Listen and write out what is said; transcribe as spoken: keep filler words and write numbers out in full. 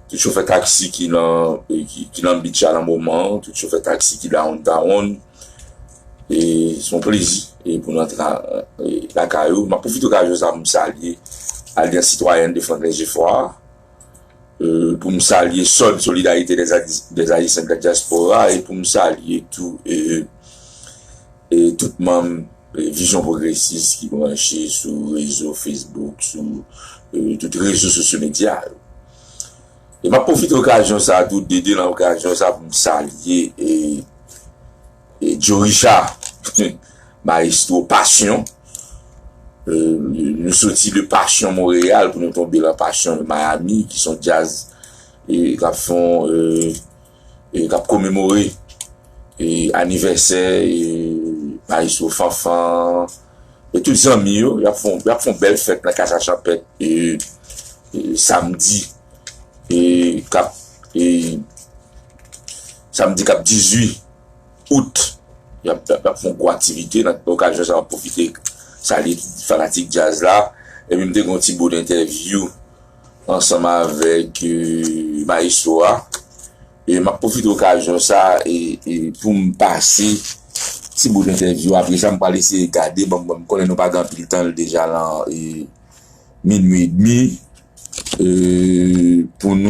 tout chofè taksi ki nan, e, ki, ki nan beach la nan moman an, tout chofè taksi ki downtown. E se yon plezi e pou n antre e, lakay ou. M ap pwofite okazyon sa pou m salye Alyans Sitwayèn de Franklin Geffrard, e, pou m salye Sòd Solidarité des Haï- des Haïtiens de la Diaspora e pou m salye tou e, e tout manm e, Vizyon Pwogresis ki branche sou rezo Facebook, sou e, tout rezo sosyo medya yo. E m ap pwofite okazyon sa a tou, Dede, nan okazyon sa a pou m salye e, e Joe Richard, mayestwo Pasyon. E, nou soti de Pasyon Monreyal pou nou tonbe lan Pasyon Miami, ki se yon djaz e, k ap fè yon, e, e, k ap komemore e, anivèsè e, mayestwo Fanfan e tout zanmi yo. Y ap fè yon, y ap fè yon bèl fèt nan Kasa Chanpèt e, e, samdi e, k ap e, samdi k ap dizuit out. Y ap, y ap, y ap fè yon gwo aktivite. Nan okazyon sa, m ap pwofite salye fanatik djaz la. Epi m te gen yon ti bout entèvyou ansanm avèk e, mayestwo a. E m ap pwofite okazyon sa e, e pou m pase ti bout entèvyou. Apre sa, m pral eseye gade. Bon, bon, m konnen nou pa gen anpil tan, l deja lan e, minui edmi. E, pou nou